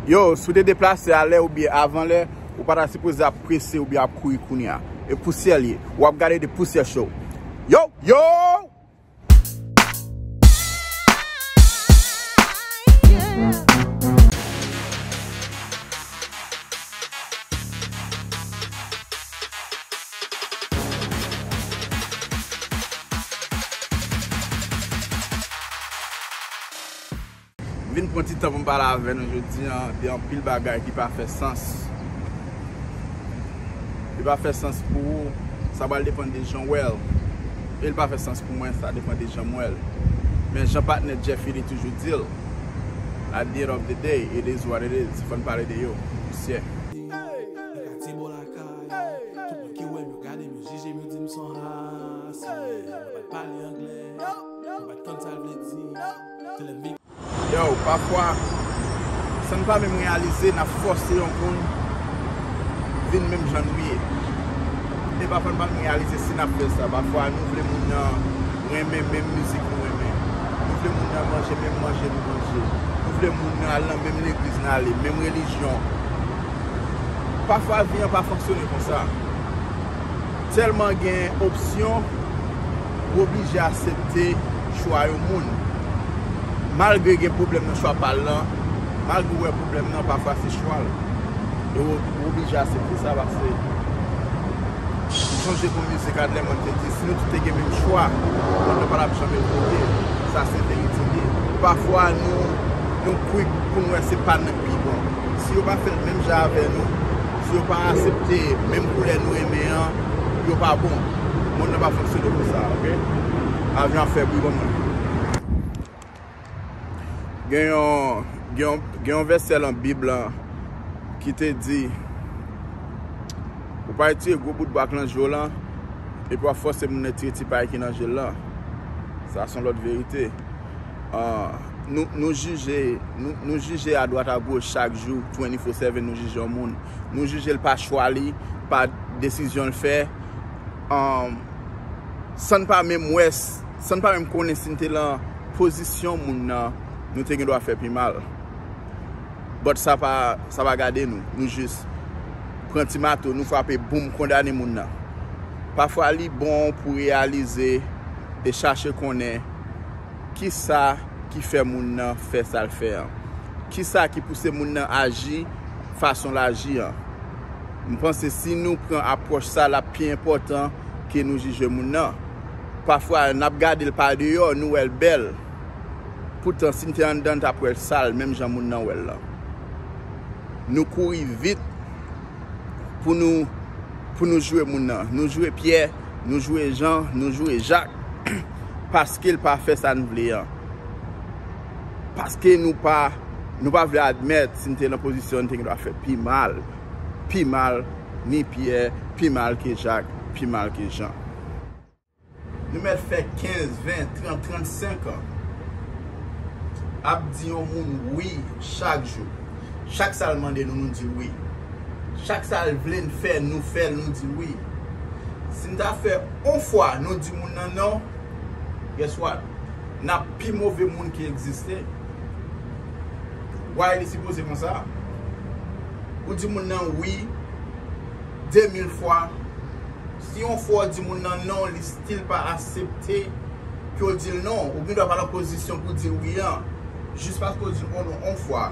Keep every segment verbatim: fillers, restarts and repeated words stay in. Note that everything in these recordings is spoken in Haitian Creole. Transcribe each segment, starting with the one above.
Yo, si w te deplase alè oubyen avan lè, ou pa ta sipoze ap prese oubyen ap kouri kounye a. E pousyè l ye. W ap gade de pousyè cho. Yo, yo! Vin pran ti tan pou m pale avè nou jodi a de anpil bagay ki pa fè sans. Li pa fè sans pou ou, sa pral depann de jan w wè l. E li pa fè sans pou mwen, sa depann de jan m wè l. Men jan patnè Jeffy li toujou di l, at the end of the day, it is what it is. Fò n pale de yo. Misye. Nan katye bò lakay, tout moun ki wè m, yo gade m, yo jije m, yo di m s on ras. Mwen pa t pale anglè, mwen pa t konn sa l vle di. Se lè m vin Yo, pafwa, san n pa menm reyalize, n ap fòse yon moun vin menm jan nou ye. E pafwa, n pa menm reyalize si n ap fè sa. Pafwa, nou vle moun nan renmen menm mizik nou renmen. Nou vle moun nan manje menm manje nou manje. Nou vle moun nan al nan menm legliz n ale, menm relijyon. Pafwa, vi an pa fonksyone konsa. Tèlman gen opsyon, ou oblije aksepte chwa yon moun. Malgre gen pwoblèm nan chwa pa l lan, malgre w wè pwoblèm nan, pafwa se chwa l. E w, ou oblije aksepte sa, paske m sonje gon mizik Adlerman te di, si nou tout te gen menm chwa, mond nan pa t ap janm evòlye. Sa se verite li ye. Pafwa, nou, nou kwik pou n wè se pa nou k pi bon. Si yo pa fè l menm jan avè nou, si yo pa aksepte menm koulè nou renmen an, yo pa bon. Mond nan pa fonksyone konsa, oke? Avyon ap fè bri, ban mwen. Gen yon, gen yon, gen yon vèsè lan Bib lan ki te di, ou pa retire gwo bout bwa k lan je w lan, epi w ap fòse moun nan retire ti pay ki nan je l lan. Sa se yon lòt verite. Ah, nou, nou jije, nou, nou jije adwat agoch chak jou, twenty-four seven, nou jije yon moun. Nou jije l pa chwa li, pa desizyon l fè. Um, san n pa menm wè, s- san n pa menm konnen si n te lan pozisyon moun nan, nou te gen dwa fè pi mal. But sa pa, sa pa gade nou. Nou jis pran ti mato, nou frape, boum, kondane moun nan. Pafwa, li bon pou reyalize e chache konnen kisa ki fè moun nan fè sa l fè an. Kisa ki pouse moun nan aji fason l aji an. M panse si nou pran apwòch sa, l ap pi enpòtan ke nou jije moun nan. Pafwa, n ap gade l pa deyò, nou wè l bèl. Poutan, si n te anndan, n t ap wè l sal, menm jan moun nan wè l lan. Nou kouri vit pou nou, pou nou joure moun nan. Nou joure Pyè, nou joure Jan, nou joure Jak, paske l pa fè sa n vle an. Paske nou pa, nou pa vle admèt, si n te lan pozisyon, n te gen dwa fè pi mal. Pi mal, ni Pyè, pi mal ke Jak, pi mal ke Jan. Nou mèt fè kenz, ven, trant, trannsenk an ap di yon moun wi chak jou. Chak sa l mande nou, nou di l wi. Chak sa l vle n fè, nou fè l, nou di l wi. Si n ta fè on fwa, nou di moun nan non, guess what? N ap pi move moun ki egziste. Why li sipoze konsa? Ou di moun nan wi de mil fwa, si yon fwa w di moun nan non, li still pa aksepte ke w di l non, ou gen dwa pa nan pozisyon pou w di l wi an. Jis paske w di l non on fwa,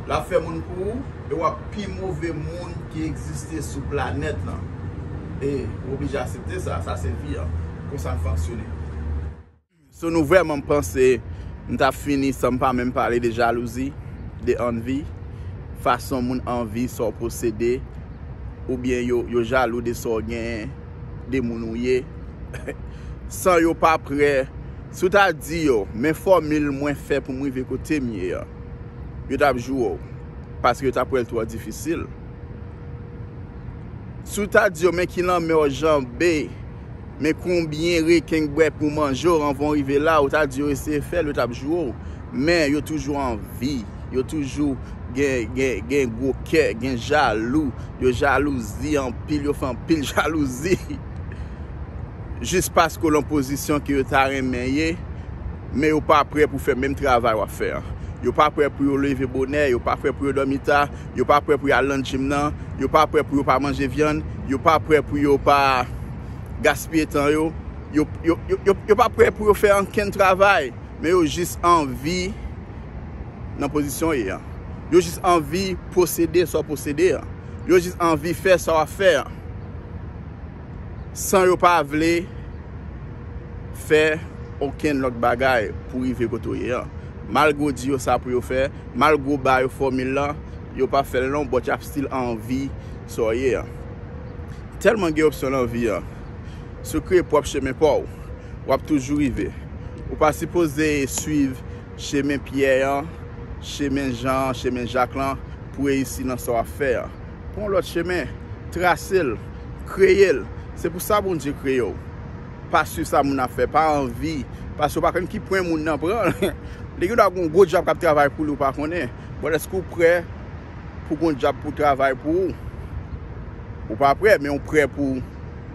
l ap fè moun pou ou, e w ap pi move moun ki egziste sou planèt lan. E w oblije aksepte sa, sa se vi an. Konsa l fonksyone. So nou vrèman panse m t ap fini san m pa menm pale de jalouzi, de anvi, fason moun anvi sa w posede, oubyen yo, yo jalou de sa w genyen, de moun ou ye, san yo pa prè. Si w ta di yo, men fòmil mwen fè pou m rive kote m ye an, yo t ap joure w, paske yo t ap wè l twò difisil. Si w ta di yo, men ki lanmè w janbe, men konbyen reken k bwè pou manje w anvan w rive la, ou ta di yo eseye fè l, yo t ap joure w. Men yo toujou anvi, yo toujou gen, gen, gen gwo kè, gen jalou, yo jalouzi anpil, yo fè anpil jalouzi. Jis paske w lan pozisyon ke yo ta renmen ye, men yo pa prè pou fè menm travay w ap fè an. Yo pa prè pou yo leve bonè, yo pa prè pou yo dòmi ta, yo pa prè pou yo al nan gym nan, yo pa prè pou yo pa manje vyann, yo pa prè pou yo pa gaspiye tan yo, yo, yo, yo, yo, yo pa prè pou yo fè ankenn travay, men yo jis anvi nan pozisyon w ye an. Yo jis anvi posede sa w posede an. Yo jis anvi fè sa w ap fè an. San yo pa vle fè okenn lòt bagay pou rive kote w ye an. Malgre w di yo sa pou yo fè, malgre w ba yo fòmil lan, yo pa fè l non, but y ap still anvi sa w ye an. Tèlman gen opsyon nan vi an, si w kreye pwòp chemen pa w, w ap toujou rive. Ou pa sipoze swiv chemen Pyè an, chemen Jan an, chemen Jak lan pou reyisi nan sa w ap fè an. Pran yon lòt chemen, trase l, kreye l. Se pou sa Bondye kreye w. Pa swiv sa moun ap fè, pa anvi. Paske w pa konn ki pwen moun nan pran. Li gen dwa gen yon gwo djab k ap travay pou li, ou pa konnen. But èske w prè pou gen yon djab pou travay pou ou? Ou pa prè, men ou prè pou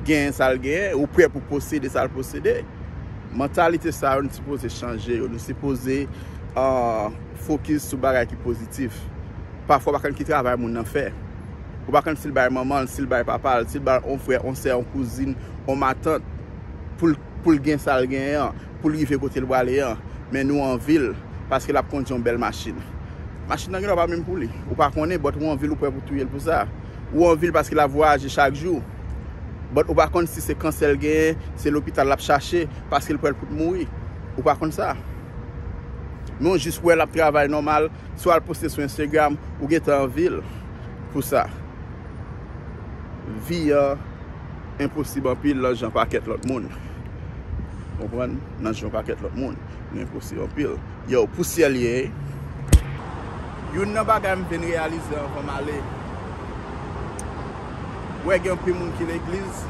genyen sa l genyen, ou prè pou posede sa l posede. Mantalite sa yo, nou sipoze chanje yo. Nou sipoze, ah, fokis sou bagay ki pozitif. Pafwa, w pa konn ki travay moun nan fè. Ou pa konn si l bay manman l, si l bay papa l, si l bay on frè, on sè, on kouzin, on matant, pou l, pou l gen sa l genyen an, pou l rive kote l prale an. Men nou anvi l, paske l ap kondi yon bèl machin. Machin nan gen dwa pa menm pou li. Ou pa konnen, but ou anvi l, ou prè pou touye l pou sa. Ou anvi l paske l ap vwayaje chak jou. But ou pa konn si se kansè l genyen, se lopital l ap chache, paske l prè l pou l mouri. Ou pa konn sa. Men w jis wè l ap travay nòmal, si w al poste sou Instagram, ou gentan anvi l pou sa. Vi an enposib anpil nan je pakèt lòt moun. Konprann? Nan je pakèt lòt moun, li enposib anpil. Yo, pousyè l ye. Youn nan bagay m vin reyalize anvan m ale, wè gen anpil moun ki legliz,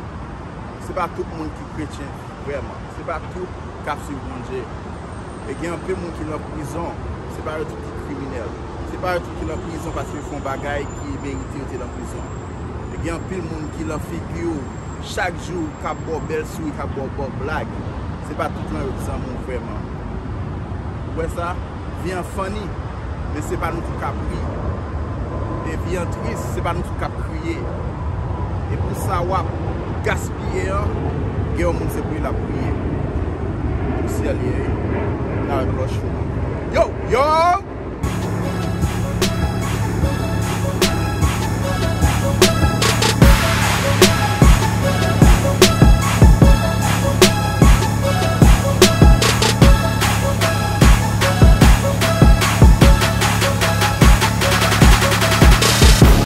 se pa tout moun ki kretyen vrèman. Se pa tout k ap swiv Bondye. E gen anpil moun ki nan prizon, se pa yo tout ki kriminèl. Se pa yo tout ki nan prizon paske yo fè yon bagay ki merite yo te nan prizon. E gen anpil moun ki nan figi w chak jou, k ap ba w bèl souri, k ap ba w, ba w blag. Se pa tout lan yo k zanmi w vrèman. Ou wè sa? Vi an funny, men se pa nou tout k ap ri. E vi an tris, se pa nou tout k ap kriye. E pou sa w ap gaspiye an, gen yon moun se pou li l ap kriye. Pousyè l ye, n a lòt chou.